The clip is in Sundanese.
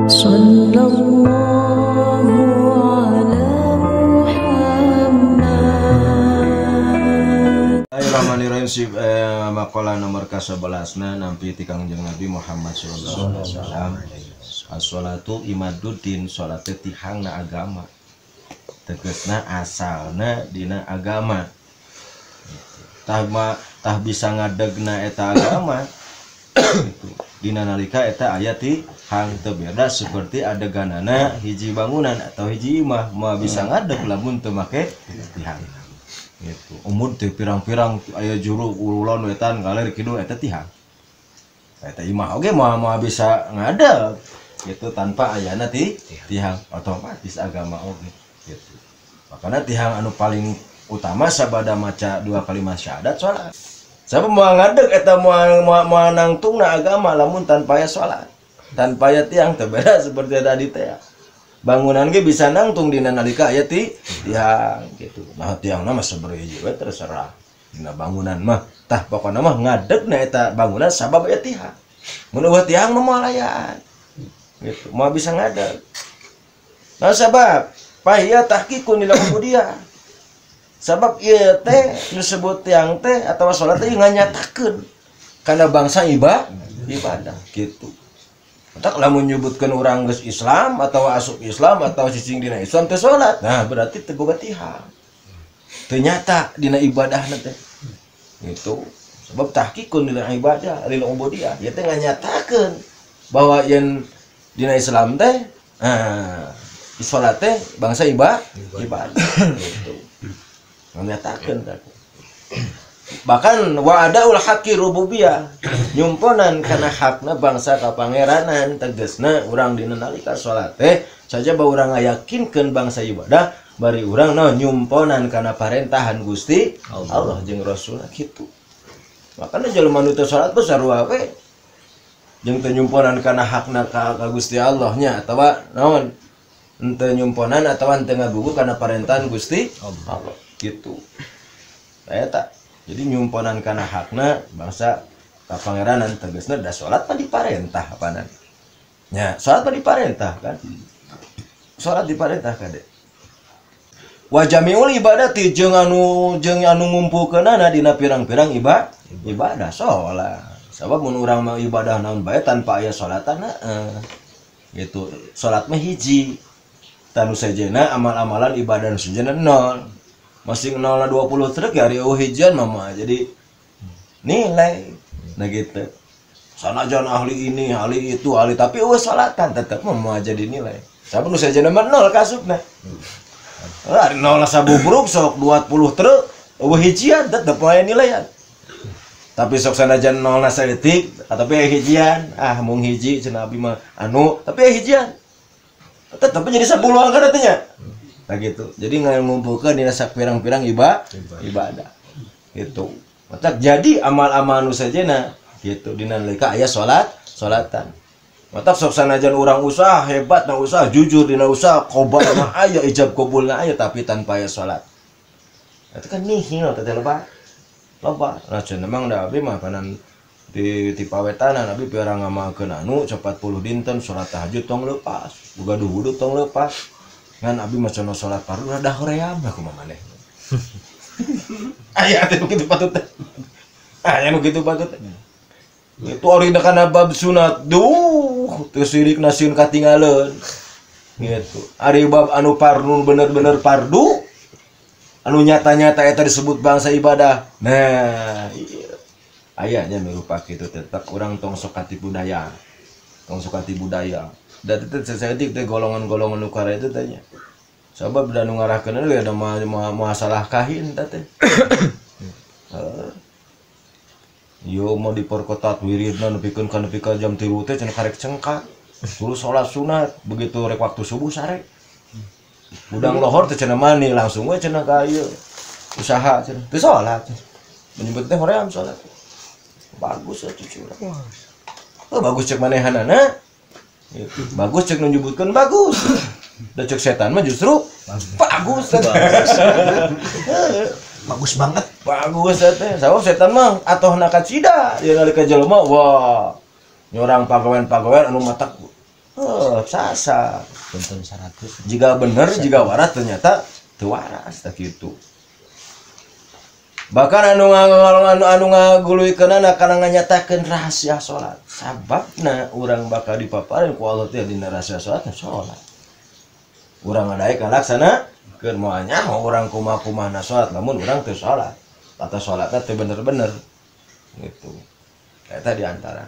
Sallallahu ala Muhammad. Bismillahirrahmanirrahim. Makalah nomor ka-11 na nampi ti Kangjeng Nabi Muhammad sallallahu alaihi wasallam. As-sholatu imaduddin, salat teh tihangna agama. Tegasna asalna dina agama. Tah tah bisa ngadegna eta agama gitu. Dina nalika eta aya tihang teu beda seperti adeganana hiji bangunan atau hiji imah moal bisa ngadeg lamun teu make tihang. Gitu. Umur teh pirang-pirang aya juru ulon wetan kaler kidul eta tihang. Eta imah oge moal moal bisa ngadeg gitu tanpa ayana tihang, otomatis agama oge gitu. Makanya tihang anu paling utama sabada maca dua kalimat syahadat salat. Sabab moal ngadeg eta moal moal nangtungna agama lamun tanpa aya salat. Tanpa aya tiang teu beda seperti tadi teh. Bangunan ge bisa nangtung dina nalika aya tiang gitu. Nah tiangna mah sabaraha hiji we terserah. Dina bangunan mah tah pokona mah ngadegna eta bangunan sabab aya tiang. Mun eueuh tiang mah moal ayaan. Gitu, moal bisa ngadeg. Nah sabab pahia tahqiqun lil ubudiyah. Sabab ieu teh disebut tiang teh atawa salat teh nganyatakeun kana bangsa ibadah gitu. Entak lamun nyebutkeun urang geus Islam atau asup Islam atau cicing dina Islam teh salat. Nah, berarti teu boga tihang. Teu nyata dina ibadahna teh. Gitu. Sebab tahqiqun lil ibadah lil ubudiyah ieu teh nganyatakeun bahwa yen dina Islam teh salat teh bangsa ibadah gitu. Menyatakan bahkan wa adaul haqqi rububiyah nyumponan kana hakna bangsa kapangeranan tegasna urang dina nalika salat teh saja ba urang ngayakinkeun bangsa ibadah bari urang naon nyumponan kana parentahan Gusti Allah jeung Rasulna kitu. Makana jelema nu teu salat mah sarua we jeung teu nyumponan kana hakna ka Gusti Allah nya atawa naon henteu nyumponan atawa henteu ngagugu kana parentahan Gusti Allah gitu. Eta jadi nyumponan kana hakna bangsa kapangeranan tegasna da salat mah diparentah apanan. Nya, salat mah diparentah kan. Salat diparentah kade. Wa jamiul ibadati jeung anu ngumpulkeunana dina pirang-pirang ibadah salat. Sabab mun urang mah ibadah naon bae tanpa aya salatan heeh. Gitu. Salat mah hiji. Tanu sejena amal-amalan ibadah nu sejena nol. Masih 0,20 truk ya hari hijian mama jadi nilai nah gitu. Sanajan ahli ini, ahli itu, ahli tapi eueuh salatan tetep mah jadi nilai. Sabab nu sejena mah nol kasupna. Ari nol sabubruk sok 20 truk eueuh hijian tetep aya nilaian. Tapi sok sanajan nol saeutik tapi aya hijian, ah mung hiji cenah abi mah anu tapi aya hijian. Tetep jadi 10 angka teh. Nah gitu. Jadi ngumpulkeun dina pirang-pirang ibadah. Gitu. Matak jadi amal-amal nu sejena gitu dina nalika aya salat, salatan. Matak sok sanajan urang usaha hebat na usaha jujur dina usaha qobar mah aya ijab qabulna aya tapi tanpa aya salat. Itu kan nihil teh loba. Loba. Nah cenah mang da abdi mah panan di pawetanan abdi pirang ngamalkeun anu 40 dinten salat tahajud tong leupas, boga wudu tong leupas. Ngan abi mah cenah salat fardu rada hoream kumaha maneh. Aya teh kitu patut teh. Aya nu kitu patut teh. Itu ari kana bab sunat duh teu sirik nasieun katinggaleun. Gitu. Ari bab anu fardu bener-bener fardu anu nyata-nyata eta disebut bangsa ibadah. Nah, iya. Aya nya nu rupa kitu tetep urang tong sok katipu daya. Tong sok katipu daya. Da teh saeutik teh golongan-golongan nu kara itu teh nya. Sabab da nu ngarahkeun we da masalah kahin teh. Heeh. Yo mau diperketat wiridna nepikeun ka nepi ka jam 3 teh cenah karek cengkak. Tuluy salat sunat begitu rek waktu subuh sare. Udang lohor teh cenah mani langsung we cenah ka ieu usaha cenah. Teu salat. Menyebut teh hoream salat. Bagus atuh curang. Oh bagus cek manehanana. Bagus cek menyebutkan bagus. Da cek setan mah justru bagus. Bagus banget. Bagus teh. Sabab setan mah atohna kacida, ya nalika jelema wah. Nyorang pagawean-pagawean anu matak Tetap sasar. Punten 100. Jika bener, jika waras, ternyata teu waras, tak gitu. Bahkan anu ngaguluikeunana kana nganyatakeun rahasia salat, sababna urang bakal dipaparin ku Allah teh dina rahasia salat. Salat urang ngadaek ngalaksana keur moal nyaho urang kumaha-kumahna salat lamun urang teu salat atau salatna teu bener-bener gitu. Eta di antara